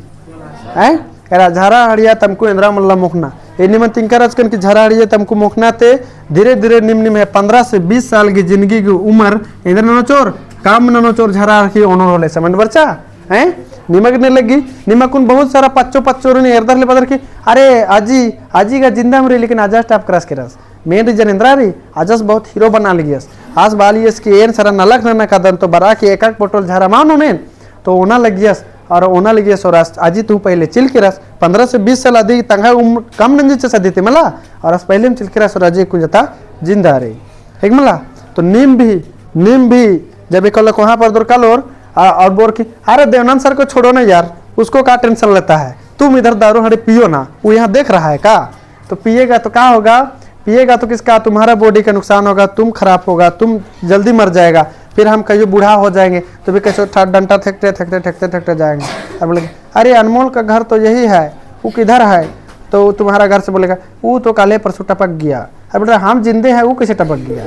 हैं? एरा झरा हड़िया तमकू एन्दरा मल्ला मोख़ना। ए निमन तिंकर अचकन कि झरा हड़िया तमकू मोख़ना ते धीरे धीरे निम, निम्है पन्द्रह से बीस साल की जिंदगी की उमर एन्दरा ननोर, कम ननोर झरा हड़िया ओनोर होले। समझ बरचा? हैं? निमक ने लगी, निमकुन बहुत सारा पच्चो पच्चो रई एरदर ले बदर की, अरे, आजी, आजी गा जिंदा मरी, लेकिन आजस टपकरस केरस। Main reason एन्दरा रई, आजस बहुत hero बना लगियस। आस बालियस कि एन सारा नलख नना कादन तो बरा कि एक एक बोतल झरा मा नोनेन, तो ओना लगियस, और ओना लगियस और आस, आजी तू पहले चिल केरस, पन्द्रह से बीस साल अदी तंग्है उम्र कम नंजी चे सदी ते मला, और आस पहले चिल केरस और आजी कुछ जता जिंदा रई। है कि मला? तो नीम भी, नीम भी जब एक लोग वहाँ पर दौर कालोर, आ, और बोर की, "अरे देवनंद सर को छोड़ो ना यार, उसको क्या tension लेता है, तुम इधर दारू हड़ी पियो ना, वो यहाँ देख रहा है क्या?" तो पिएगा तो क्या होगा? पिएगा तो किसका, तुम्हारा body का नुकसान होगा, तुम खराब होगा, तुम जल्दी मर जाएगा, फिर हम कहियो बूढ़ा हो जाएंगे, तो भी कैसे ठा-, डंटा फेंकते, फेंकते, फेंकते, फेंकते जाएंगे। और बोलेंगे, "अरे अनमोल का घर तो यही है, वो किधर है?" तो तुम्हारा घर से बोलेगा, "वो तो काले परसों टपक गया।" अब बेटा, हम जिंदे हैं, वो कैसे टपक गया?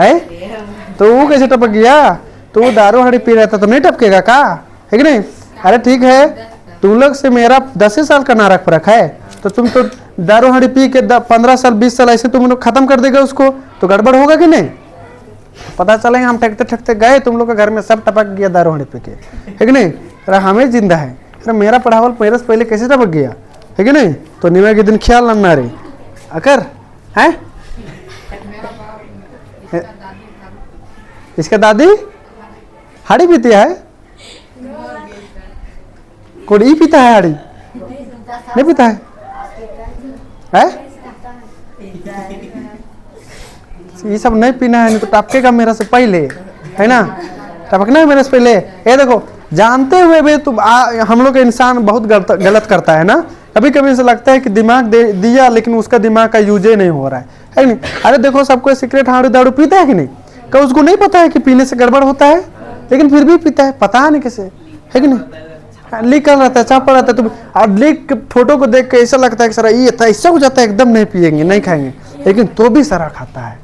है? तो वो कैसे टपक गया? तो वो दारू हड़ी पी रहता तो नहीं टपकेगा का? है कि नहीं? अरे ठीक है, तुम लोग से मेरा दस ही साल का नारा फर्क है, तो तुम तो दारू हड़ी पी के द-, पन्द्रह साल, बीस साल ऐसे तुम लोग खत्म कर देगा उसको, तो गड़बड़ होगा कि नहीं? पता चलेगा हम ठेकते ठेकते गए, तुम लोग के घर में सब टपक गया दारू हड़ी पी के, है कि नहीं? अरे हमें जिंदा है, अरे मेरा पढ़ावल मेरे से पहले कैसे टपक गया, है कि नहीं? तो निमा के दिन ख्याल नन्ना रे, अकर, हैं? इसका दादी हड़ी पीती है? कोई ई पीता है हड़ी? नहीं पीता है? हैं? ये सब नहीं पीना है, नहीं तो टपकेगा मेरा से पहले, है ना? टपकना है मेरे से पहले। ये देखो, जानते हुए भी तुम आ, हम लोग का इंसान बहुत गलत, गलत करता है ना। कभी-कभी ऐसा लगता है कि दिमाग दे दिया, लेकिन उसका दिमाग का use ही नहीं हो रहा है, है कि नहीं? अरे देखो, सब कोई सिगरेट, हांडू, दारू पीता है कि नहीं? क्या उसको नहीं पता है कि पीने से गड़बड़ होता है? लेकिन फिर भी पीता है, पता नहीं कैसे, है कि नहीं? हाँ, लिखल रहता है, छापा रहता है, तो अब लिख के, फोटो को देख के ऐसा लगता है कि सारा ये था, इससे कुछ आता है, एकदम नहीं पिएंगे, नहीं खाएंगे, लेकिन तो भी सारा खाता है।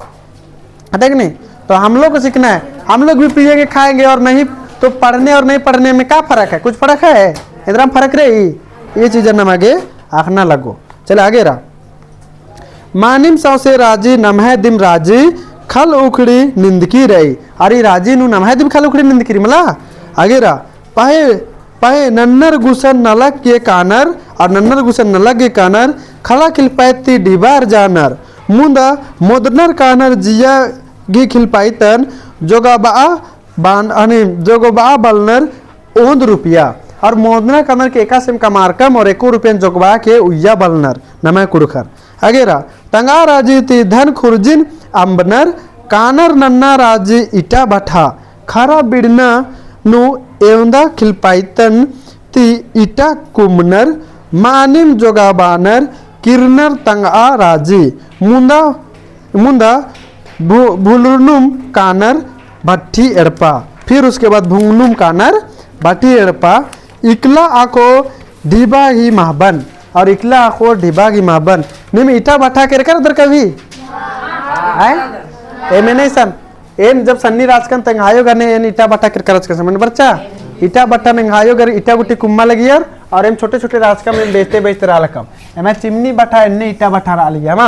है कि नहीं? तो हम लोग को सीखना है, हम लोग भी पिएंगे, खाएंगे और नहीं, तो पढ़ने और नहीं पढ़ने में क्या फर्क है? कुछ फर्क है? इतना फर्क रही, ये चीजें नमा गे अख़ना लगो। चले आगे रहा। मानिम सौंसे राजी नम्है दिम राजी खल उखड़ी निंदकी रई। अरे राजी नू नम्है दिम खल उखड़ी निंदकी रई मला। आगे रहा। पहें, पहें नन्नर गुसन नलख गे कानर, और नन्नर गुसन नलख गे कानर, खला खिलपाइत ती डिबा अर्जानर, मुन्दा मोदनर कानर जिया गही खिलपाइतन, जोगाबआ बान-, अने जोगाबआ बलनर ओन्द रुपया, और मोदना कानर के एकासेम कमारकम और एको रुपयन जोगाबआ के उइया बलनर, नम्है कुँड़ुख़र। आगे रहा, तंगआ राजी ती धन खुर्जिन अम्बनर, कानर नन्ना राजी इटा भट्ठा, खरा बिड़ना नू एवंदा खिलपाइतन भट्टी इटा कुमनर, मानिम जोगाबानर किरनर तंगआ राजी। मुन्दा, मुन्दा भु-, भुलुरनुम कानर भट्टी एड़पा। फिर उसके बाद भुंगनुम कानर भट्टी एड़पा। इकला आखो ढिबा गही महबन। और इकला आखो ढिबा गही महबन। नीम इटा भट्टा केरकर दर कभी? आय? एम एन्ने सन। एन जब सन्नी रहचकन त एंग्है आयो गने एन इटा भट्टा केरकर रहचकन, समझ बरचा? इटा भट्टा नू एंग्है आयो गर इटा गुट्ठी कुम्मा लगियर, और एम छोटे छोटे रहचकम एम बेचते बेचते रआ लक्कम। एम्है चिमनी भट्टा एन्ने इटा भट्टा रआ लगिया, हमा?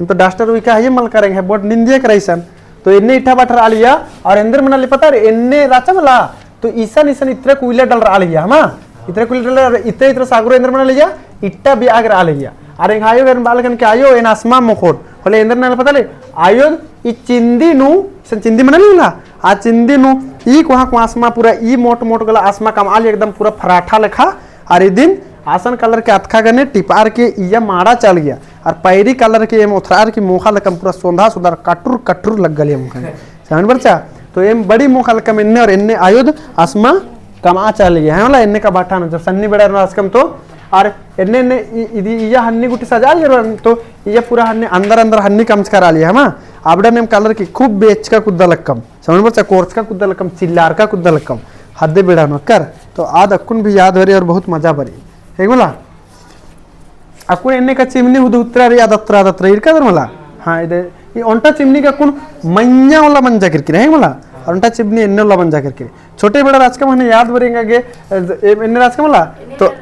एम तो duster उइका हइये मल करेंगे, बोट निंदिया करइसन। तो एन्ने इटा भट्टा रआ लगिया, और एन्देर मना लगिया पता रई, एन्ने रहचा मला, तो इसन इसन इतरा कुइला डल रआ लगिया, हमा? इतरा कुइला डल, इतरा इतरा सागरो एन्देर मना लगिया, इटा बियाग रआ लगिया। अरे एंग्है आयो गर बआ लगियन कि आयो एन असमा मोख़ोन। होले एन्देर नना लगिया पता रई, आयो ई चिंदी नू, इसन चिंदी मना लगिया, आ चिंदी नू ई कोहाँ कोहाँ असमा पूरा ई मोट मोट गला असमा कमआ लगिया एकदम पूरा फराठा लेखा। और इदिन असन colour के अतखा गने टिपार के इया माड़ा चाल गया। और पैरी colour के एम ओथरार की मोख़ा लक्कम पूरा सोंधा सोंधा कटुर कटुर लग्गा लगिया मोख़ा। समझ बरचा? तो एम बड़ी मोख़ा लक्कम एन्ने और एन्ने आयो द असमा कमआ चाल गया। है मला एन्ने का भट्टा नू, जब सन्नी बेड़ा नू रहचकम तो, और एन्ने एन्ने इ-, इदी इया हन्नी गुट्ठी सजा लगियर तो इया पूरा हन्नी अंदर अंदर हन्नी कमचका रआ लगिया, हमा? अबड़ा नेम colour की खूब बेचका कुद्दा लक्कम। समझ बरचा, कोरचका कुद्दा लक्कम, चिल्लारका कुद्दा लक्कम, हद्दे बेड़ा नू कर। तो आद अक्कुन भी याद बरी और बहुत मजा बरी। है मला? अक्कुन एन्ने का चिमनी हुद हुतरा रई, आद अतरा, आद अतरा, इरका दर मला? हाँ, इदे, ई ओन्टा चिमनी का अक्कुन मइय्याँ वाला मंजा केरकी रई, है मला? और ओन्टा चिमनी एन्ने वाला मंजा केरकी रई। छोटे बेड़ा रहचकम हने याद बरी एंगा गे, ए, एन्ने रहचकम मला? तो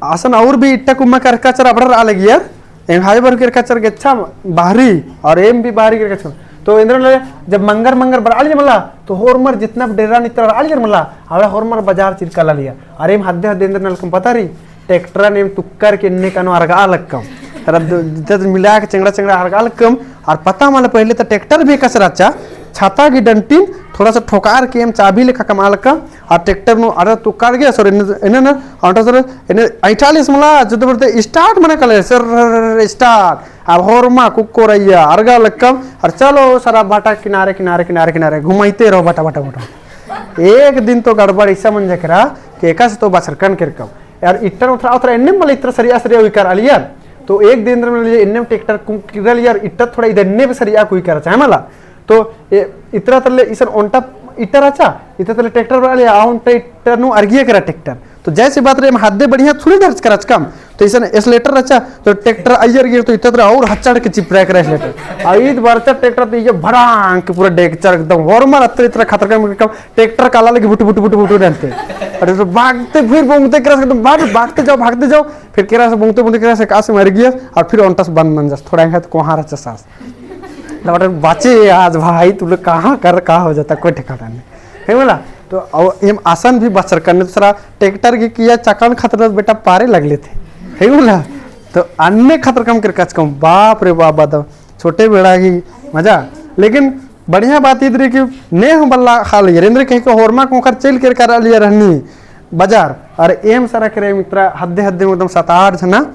असन और भी इट्टा कुम्मा केरका चर अबड़ा रआ लगियर, एंग्है आयो बर केरका चर गेच्छा बहरी, और एम भी बहरी केरका चर। तो एन्देर ले जब मंगर मंगर बरआ लगियर मला, तो होरमर जितना भी डेरा नित्रा रआ लगियर मला, अबड़ा होरमर बजार चिरका लगियर। और एम हद्दे हद्दे एन्देर नना लक्कम पता रई, ट्रैक्टर नेम तुक्कर के एन्ने कानो अरगआ लक्कम। तरा द-, द-, मिला के चेंगड़ा चेंगड़ा अरगआ लक्कम। और पता मला पहले तो ट्रैक्टर भी एकासे रहचा, छाता की डंटिन थोड़ा सा ठोकार के एम चाबी लेखा कमआ लक्कम। आ ट्रैक्टर नू अड़ा तुक्का गे, सर, एन्ने, एन्ने ना, अंटा सर, एन्ने ऐंठा लिस मला, जो तो बोलते, start मना कले, सर, start। अब होरमा कुक्को रहिया, अरगा लक्कम, और चलो सारा भाटा किनारे, किनारे, किनारे, किनारे, घुमाइते रहो भाटा, भाटा, भाटा। एक दिन तो गड़बड़ ऐसा मंजा केरा, कि एकासे तो बछरकन केरकम। यार, इट्टा उथरा, उथरा, एन्ने मला इत्रा सरिया, सरिया उइकर आलियर। तो एक दिन रे मला एन्ने ट्रैक्टर कुम किरलियर, इट्टा थोड़ा इदे एन्ने भी सरिया कुइकर चाहे मला। तो ए, इतरा तले इसन ओन्टा इट्टा रहचा, इतरा तले ट्रैक्टर बरआ लगिया, आ ओन्टा इट्टा नू अरगिया केरा ट्रैक्टर। तो जैसे बात रहे, हम हद्दे बढ़िया थोड़ी डर करचकम। तो इसन accelerator रहचा, तो ट्रैक्टर अइयर गियर, तो इतरा और हचड़ के चिपरा केरा accelerator। आ ईद बरचा ट्रैक्टर, तो ये भड़ांग के पूरा डेगचर एकदम, होरमर अतरा इतरा खतरकम, ट्रैक्टर काला लगी बुटु, बुटु, बुटु, बुटु नन्ते। अरे तो भागते, फिर बोंगते केरा से एकदम, भाग, भागते जाओ, भागते जाओ। फिर केरा से बोंगते, बोंगते केरा से एकासे मर गया, और फिर ओन्टा से बंद मंजस, थोड़ा यहाँ तो कोहाँ रहचा सास। लौट बाचे आज भाई, तू लोग कहाँ कर, का हो जाता, कोई ठिकाना नहीं। है बोला? तो अब हम असन भी बछरकन, दूसरा ट्रैक्टर के किया चकन खतरत बेटा पारे लगले थे। है बोला? तो अन्ने खतरकम केरकचकम, बाप रे बाप, बादम छोटे बेड़ा ही मजा। लेकिन बढ़िया बात ईद रही कि ने हम बल्ला खा लिए, रेंद्र कह के होरमा कोंखर चल केरका रआ लिया रहनी बाजार। और एम सारा केरा मित्रा हद्दे हद्दे में एकदम सात आठ जना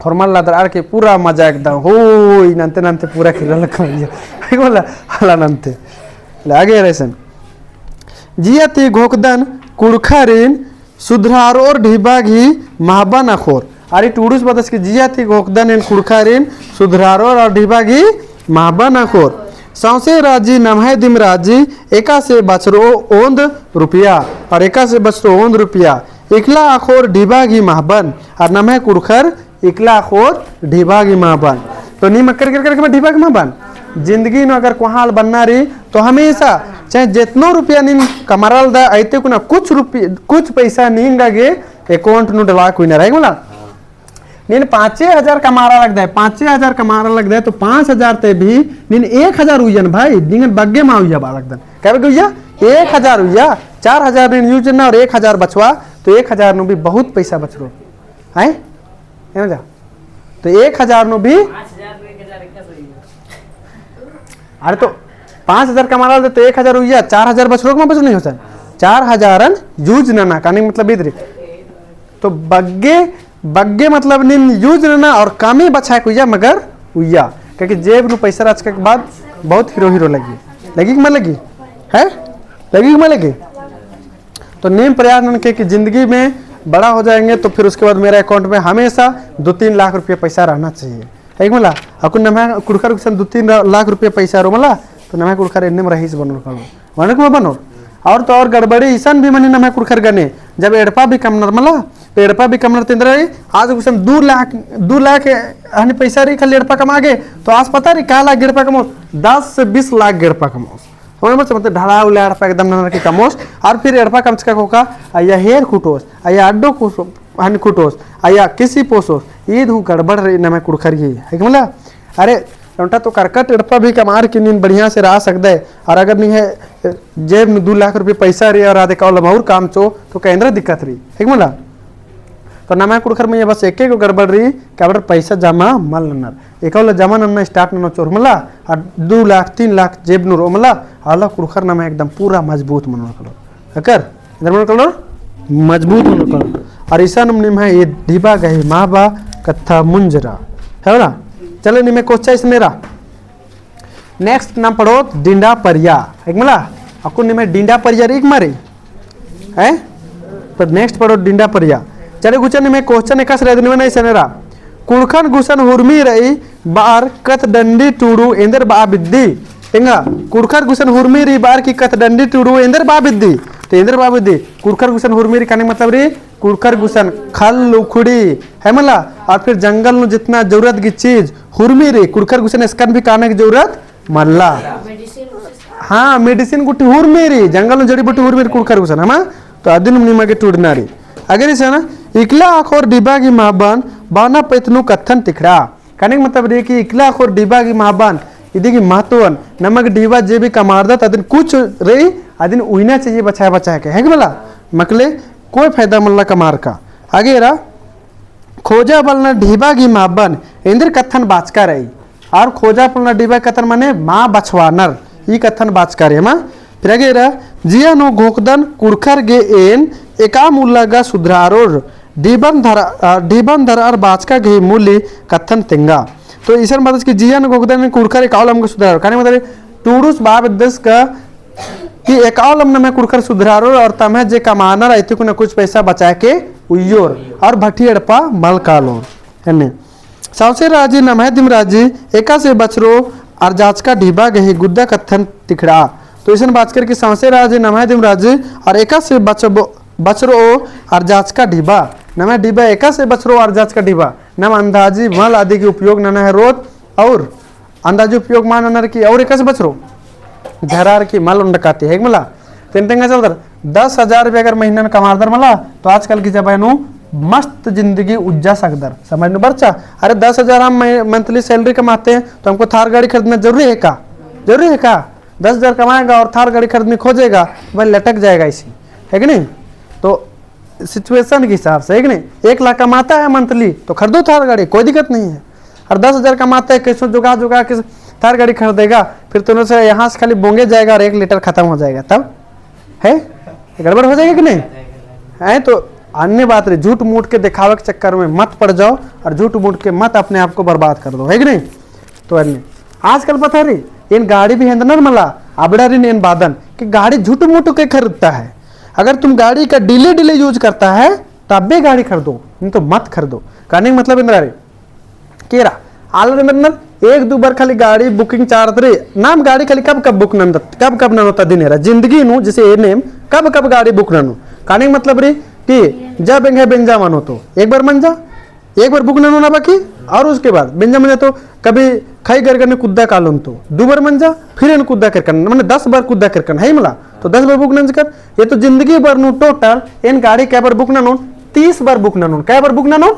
होरमर लदरआर के पूरा मजा एकदम होई नन्ते नन्ते पूरा खिला लखा भैया। है बोला? हला नन्ते। लागे रैसन। जिया ती घोकदन कुड़खारिन सुधरारोर ढिबा गही महबन अखोर। अरे टूड़ुस बदस के जिया ती घोकदन एन कुड़खारिन सुधरारोर और ढिबा गही महबन अखोर। सौंसे राजी नम्है दिम राजी एकासे बछरो ओन्द रुपया और एकासे बछरो ओन्द रुपया। इकला अखोर ढिबा गही महबन और नम्है कुड़खर इकला अखोर ढिबा गही महबन। तो नीम अक्कर कर कर ढिबा गही महबन। जिंदगी नू अगर कोहाँ आल बन्ना रई, तो हमेशा चाहे जेतनो रुपया नीन कमारआ लगदय, अइते कुना कुछ रुपया, कुछ पैसा नीन गा गे account नू डलआ कुइना रई, है बोला? नीन पाँचे हजार कमारआ लगदय, पाँचे हजार कमारआ लगदय, तो पाँच हजार ते भी नीन एक हजार उइयन भाई, निंगन बग्गे मा उइया बआ लगदन। काबर के उइया? एक हजार उइया, चार हजार नीन use नना और एक हजार बछवा, तो एक हजार नू भी बहुत पैसा बछरो। हैं? एम जा। तो एक हजार नू भी, अरे तो पाँच हजार कमारआ लगदय तो एक हजार उइया, चार हजार बछरो के मा बछरो नहीं होता। चार हजारन use नना, कहने का मतलब ईद रई। तो बग्गे, बग्गे मतलब नीन use नना और कमे बछाय के उइया, मगर उइया। क्योंकि जेब नू पैसा रहचका के बाद बहुत हीरो हीरो लगी। लगी कि मा लगी? हैं? लगी कि मा लगी? तो नीम प्रयास ननके कि जिंदगी में बड़ा हो जाएंगे, तो फिर उसके बाद मेरा account में हमेशा दो तीन लाख रुपया पैसा रहना चाहिए, है कि मला? अक्कुन नम्है कुँड़ुख़र गुसन दो तीन लाख रुपया पैसा रओ मला, तो नम्है कुँड़ुख़र एन्नेम रईस बनोर कलो, बनोर कि मल बनोर। और तो और गड़बड़ी इसन भी मनी नम्है कुँड़ुख़र गने, जब एड़पा भी कमनर मला, तो एड़पा भी कमनर तेंदरा रई, आज गुसन दो लाख, दो लाख हनी पैसा रई खाली एड़पा कमआ गे, तो आस पता रई का लाख एड़पा कमओस, दस से बीस लाख एड़पा कमओस। समझ में, मतलब ढला उला एड़पा एकदम ननर की कमओस। और फिर एड़पा कमचका कोका, अइया हेर खुटोस, अइया अड्डो कुस-, हन खुटोस, अइया किसी पोसोस, ईद हूँ गड़बड़ रई नम्है कुँड़ुख़र ही, है कि मला? अरे, ओन्टा तो करकट एड़पा भी कमार की नीन बढ़िया से रआ सकदय, और अगर नीन है, जेब में दो लाख रुपया पैसा रई और आद एकाओलम और कमचो, तो का एन्दरा दिक्कत रई, है कि मला? तो नम्है कुँड़ुख़र मइय्याँ बस एके गो गड़बड़ रई, कि अबड़र पैसा जमा मल ननर। एकाओला जमा नन्ना start ननो चोर मला, आ दो लाख, तीन लाख जेब नू रओ मला, आला कुँड़ुख़र नम्है एकदम पूरा मजबूत मनोर कलो। अकर, इधर मनोर कलो, मजबूत मनोर कलो। और इसन नीम निम्है ढिबा गही माबा कत्था मुंजरा। है ना? चले निम्है कोच्चा इसने रआ। Next नाम पढ़ोत डिंडा परिया। है कि मला? अक्कुन निम्है डिंडा परिया रई कि मल रई? हैं? तो next पढ़ोत डिंडा परिया। चले गुचा निम्है question एकासे रई, निम्है नहीं सनेरा। कुँड़ुख़र गुसन हुरमी रई बअर कत्थडंडी टुड़ू एन्देर बआ बिद्दी। तेंगा, कुँड़ुख़र गुसन हुरमी रई बअर की कत्थडंडी टुड़ू एन्देर बआ बिद्दी। तो एन्देर बआ बिद्दी। कुँड़ुख़र गुसन हुरमी रई काने मतलब रई कुँड़ुख़र गुसन खल उखड़ी, है मला? और फिर जंगल नू जितना जरूरत की चीज हुरमी रई, कुँड़ुख़र गुसन एसकन भी काने की जरूरत मल्ला। हाँ, medicine गुट्ठी हुरमी रई, जंगल नू जड़ी बूटी हुरमी रई कुँड़ुख़र गुसन, है मा? तो अदिन निमा गे टुड़ना रई। अगर इसन इकला अख़ोर ढिबा गही माबन, बअना पैत नू कत्थन तिखड़ा। काने की मतलब रई कि इकला अख़ोर ढिबा गही माबन, इदी गही महत्वन, नमा गे ढिबा जे भी कमारदत, अदिन कुछ रई, अदिन उइना चाहिए बचाए बचाए के, है कि मला? मकले कोई फायदा मल्ला कमार का। आगे रआ, खोजा बलना ढिबा गही माबन, एन्देर कत्थन बाचका रई। और खोजा बलना ढिबा कत्थन मने मा बछवानर, ई कत्थन बाचका रई, है मा? फिर आगे रआ, जिया नू घोखदन कुँड़ुख़र गे एन, एकाम उल्ला गा सुधरारोर, ढिबन धर-, अ, ढिबन धरअर बाचका गही मूली कत्थन तेंगा। तो इसन बाचस कि जिया नू घोखदन कुँड़ुख़र एकाओलम गा सुधरारोर। काने मतलब टुड़ुस बआ बिद्दस का कि एकाओलम नम्है कुँड़ुख़र सुधरारोर और तम्है जे कमानर अइती कुना कुछ पैसा बचाए के उइयोर और भट्ठी एड़पा मल कालोर। एन्ने सौंसे राजी नम्है दिम राजी एकासे बछरो अरजाचका ढिबा गही गुद्दा कत्थन तिखड़ा। तो इसन बाचकर कि सौंसे राजी नम्है दिम राजी और एकासे बचबो-, बछरो अरजाचका ढिबा। नम्है ढिबा एकासे बछरो अरजाचका ढिबा। नम अंदाजी मल अदी गही उपयोग नना हेरोत और अंदाजी उपयोग मा ननर की और एकासे बछरो झरार की मल ओंडकाती, है कि मला? तेन तेंगा चलदर, दस हजार रुपया अगर महीना नू कमारदर मला, तो आजकल की जमाना नू मस्त जिंदगी उज्जा सकदर, समझ नू बरचा। अरे, दस हजार हम मै-, monthly salary कमाते हैं, तो हमको थार गाड़ी खरीदना जरूरी है का? जरूरी है का? दस हजार कमाएगा और थार गाड़ी खरीदने खोजेगा, तो भाई लटक जाएगा इसी, है कि नहीं? तो situation के हिसाब से, है कि नहीं? एक लाख कमाता है monthly, तो खरीदो थार गाड़ी, कोई दिक्कत नहीं है। और दस हजार कमाता है, कैसो जुगा जुगा के थार गाड़ी खरीदेगा, फिर तो उन्हें से यहाँ से खाली बोंगे जाएगा और एक लीटर खत्म हो जाएगा, तब है? गड़बड़ हो जाएगा कि नहीं? है, तो अन्य बात रई, झूठ मूठ के दिखावे के चक्कर में मत पड़ जाओ और झूठ मूठ के मत अपने आप को बर्बाद कर दो, है कि नहीं? तो अन्य आजकल पता रई, एन गाड़ी भी हेंदनर मला, अबड़ारिन एन बादन कि गाड़ी झूठ मूठ के खरीदता है। अगर तुम गाड़ी का daily daily use करता है, तब्बे गाड़ी खरीदो, नहीं तो मत खरीदो। कहने का मतलब एन्दरा रई, केरा, आलर एन्दरा नर, एक दो बार खाली गाड़ी booking चाड़त रई, नाम गाड़ी खाली कब कब book नन्दत, कब कब ननोत अदिन एरा, जिंदगी नू जैसे एन्नेम कब कब गाड़ी book ननोत। कहने का मतलब रई कि जब एंग्है बेंजा मनो तो एक बार मंजा, एक बार book ननोन बाकी, और उसके बाद बेंजा मंजा तो कभी खई गरगर नू कुद्दा कालोन तो दो बार मंजा, फिर एन कुद्दा केरकन, माने दस बार कुद्दा केरकन, है मला? तो दस बार book नंजकर, ये तो जिंदगी भर नू total एन गाड़ी कै बार book ननोन? तीस बार book ननोन। कै बार book ननोन?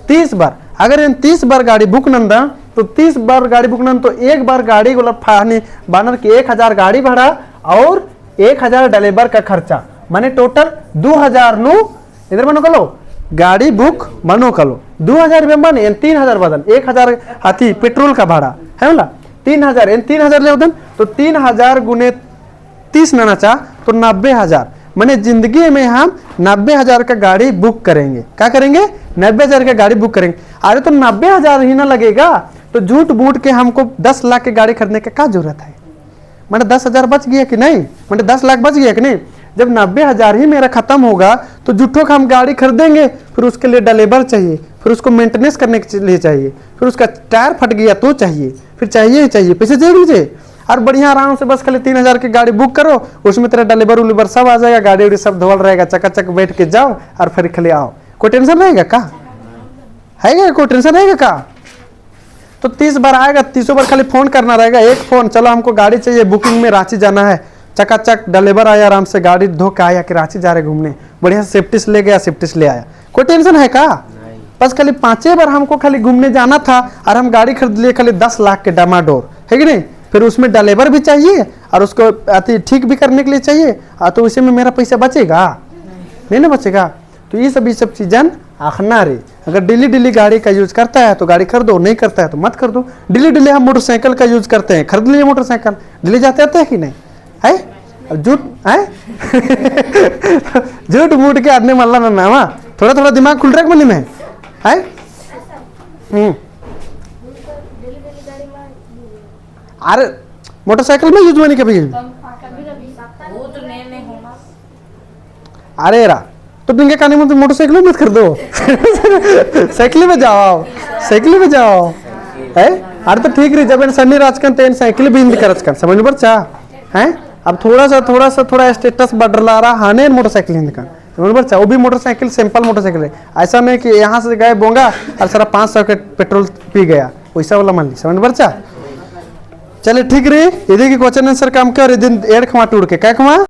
तीस बार। अगर एन तीस बार गाड़ी book नंदा, तो तीस बार गाड़ी book नन, तो एक बार गाड़ी वाला फाहनी बानर की एक हजार गाड़ी भाड़ा और एक हजार driver का खर्चा, माने total दो हजार नू एन्दर मनो कालो, गाड़ी book मनो कालो। दो हजार रुपया मने, एन तीन हजार बअदन, एक हजार हाथी petrol का भाड़ा, है मला? तीन हजार, एन तीन हजार लेवदन, तो तीन हजार गुने तीस नना चा, तो नब्बे हजार। माने जिंदगी में हम नब्बे हजार का गाड़ी book करेंगे। क्या करेंगे? नब्बे हजार का गाड़ी book करेंगे। अरे तो नब्बे हजार ही ना लगेगा, तो झूठ मूठ के हमको दस लाख की गाड़ी खरीदने का क्या जरूरत है? माने दस हजार बच गया कि नहीं? माने दस लाख बच गया कि नहीं? जब नब्बे हजार ही मेरा खत्म होगा, तो झूठों का हम गाड़ी खरीदेंगे, फिर उसके लिए डलेबर चाहिए, फिर उसको maintenance करने के लिए चाहिए, फिर उसका टायर फट गया तो चाहिए, फिर चाहिए ही चाहिए, पैसे चाहिए मुझे। और बढ़िया आराम से बस खाली तीन हजार की गाड़ी book करो, उसमें तेरा डलेबर उलेबर सब आ जाएगा, गाड़ी उड़ी सब धोवल रहेगा, चकाचक बैठ के जाओ और फिर खाली आओ। कोई tension रहेगा का? है क्या? कोई tension रहेगा का? तो तीस बार आएगा, तीसों बार खाली phone करना रहेगा, एक phone, "चलो हमको गाड़ी चाहिए, booking में रांची जाना है।" चकाचक डलेबर आया, आराम से गाड़ी धो के आया कि रांची जा रहे घूमने, बढ़िया से safety से ले गया, safety से ले आया। कोई tension है का? नहीं। बस खाली पाँचे बार हमको खाली घूमने जाना था और हम गाड़ी खरीद लिए खाली दस लाख के डमाडोल, है कि नहीं? फिर उसमें डलेबर भी चाहिए और उसको अति ठीक भी करने के लिए चाहिए, हाँ, तो उसी में मेरा पैसा बचेगा? नहीं ना बचेगा। तो ये सब, ये सब चीजन आखना रे। अगर daily daily गाड़ी का use करता है तो गाड़ी खरीदो, नहीं करता है तो मत खरीदो। Daily daily हम मोटरसाइकिल का use करते हैं, खरीद लिए मोटरसाइकिल, daily जाते आते हैं कि नहीं? है? अब झूठ, है? झूठ मूठ के आदमी मल्ला ना नामा, थोड़ा थोड़ा दिमाग खुल रहा है मनी में, है? हम्म। अरे, मोटरसाइकिल में use मनी कभी? अरे रा, तो बिंगे कानी में तो मोटरसाइकिल मत खरीदो। साइकिल में जाओ, साइकिल में जाओ। है? अरे तो ठीक रही, जब एन सन्नी रहचकन तो एन साइकिल भी हिंद करचकन, समझ बरचा? हैं? अब थोड़ा सा, थोड़ा सा, थोड़ा status बढ़ला रहा, हाने एन मोटरसाइकिल हिंदकन, समझ बरचा? वो भी मोटरसाइकिल, simple मोटरसाइकिल है, ऐसा नहीं कि यहाँ से गए बोंगा और सारा पाँच सौ के पेट्रोल पी गया, वैसा वाला मान ली, समझ बरचा? चले ठीक रही, इदी की question answer काम के और इदिन एंड़ खमा टूड़ के, क्या खमा?